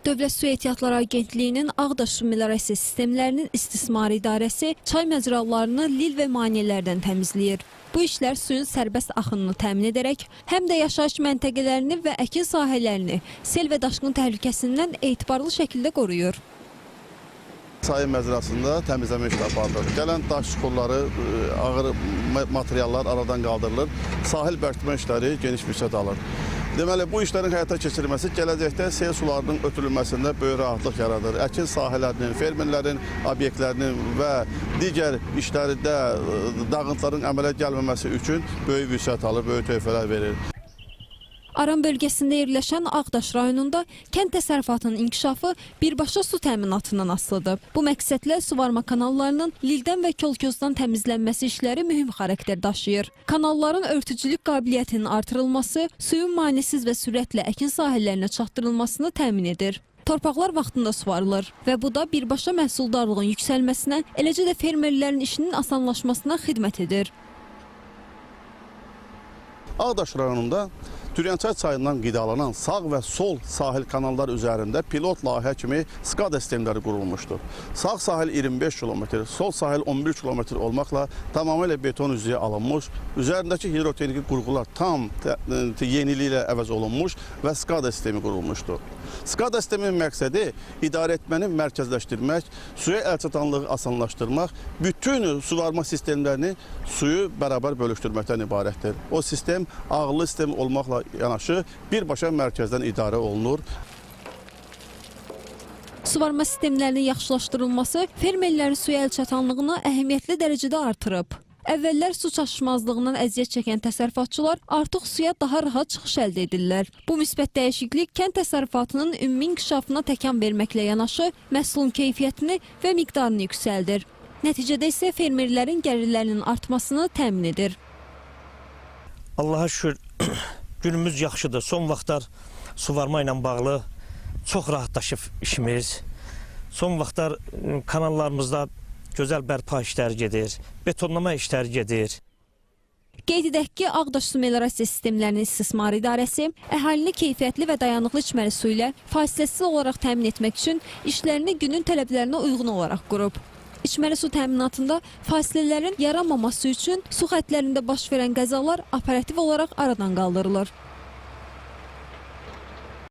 Dövlət Su Ehtiyatları Agentliyinin Ağdaş Su Meliorasiya Sistemlərinin İstismarı İdarəsi çay məcralarını lil və maneələrdən təmizləyir. Bu işlər suyun sərbəst axınını təmin edərək, həm də yaşayış məntəqələrini və əkin sahələrini sel və daşqın təhlükəsindən etibarlı şəkildə qoruyur. Çayın məcrasında təmizləmə işləri aparılır. Gələn daş çuxurları, ağır materiallar aradan qaldırılır. Sahil bərkitmə işləri geniş vüsət alır. Deməli, bu işlərin həyata keçirilməsi gələcəkdə sel sularının ötürülməsində böyük rahatlıq yaradır. Əkin sahələrinin, fermerlərin obyektlərinin və digər işlərində dağıntıların əmələ gəlməməsi üçün böyük vüsət alır, böyük töhfələr verir. Aran bölgəsində yerləşən Ağdaş rayonunda kənd təsərrüfatının inkişafı birbaşa su təminatından asılıdır. Bu məqsədlə suvarma kanallarının lildən və kolkozdan təmizlənməsi işləri mühüm xarakter daşıyır. Kanalların örtücülük qabiliyyətinin artırılması suyun manesiz və sürətlə əkin sahələrinə çatdırılmasını təmin edir. Torpaqlar vaxtında suvarılır və bu da birbaşa məhsuldarlığın yüksəlməsinə, eləcə də fermerlərin işinin asanlaşmasına xidmət edir. Ağdaş rayonunda Türyançay çayından qidalanan sağ və sol sahil kanallar üzərində pilot layihə kimi SCADA sistemləri qurulmuşdur. Sağ sahil 25 km, sol sahil 11 km olmaqla tamamilə beton üzəyə alınmış, üzərindəki hidrotexniki qurğular tam yeniliklə əvəz olunmuş və SCADA sistemi qurulmuşdur. SCADA sisteminin məqsədi idarə etməni mərkəzləşdirmək, suya əlçatanlığı asanlaşdırmaq, bütün suvarma sistemlərini suyu bərabər bölüşdürməkdən ibarətdir. O sistem ağıllı sistem olmaqla yanaşı birbaşa mərkəzdən idarə olunur. Suvarma sistemlərinin yaxşılaşdırılması fermerlərin suya əlçatanlığını əhəmiyyətli dərəcədə artırıb. Əvvəllər su çatışmazlığından əziyyət çəkən təsərrüfatçılar artıq suya daha rahat çıxış əldə edirlər. Bu müsbət dəyişiklik kənd təsərrüfatının ümumi inkişafına təkan verməklə yanaşı məhsulun keyfiyyətini və miqdarını yüksəldir. Nəticədə isə fermerlərin gəlirlərinin artmasını təmin edir. Allaha şükür, günümüz yaxşıdır. Son vaxtlar suvarma ilə bağlı çox rahatlaşıb işimiz. Son vaxtlar kanallarımızda gözəl bərpa işləri gedir, betonlama işləri gedir. Qeyd edək ki, Ağdaş Su Meliorasiya Sistemlərinin İstismarı İdarəsi əhalini keyfiyyətli və dayanıqlı içməli su ilə fasiləsiz olaraq təmin etmək üçün işlərini günün tələblərinə uyğun olaraq qurub. İçməli su təminatında fasilələrin yaranmaması üçün su xətlərində baş verən qəzalar operativ olaraq aradan qaldırılır.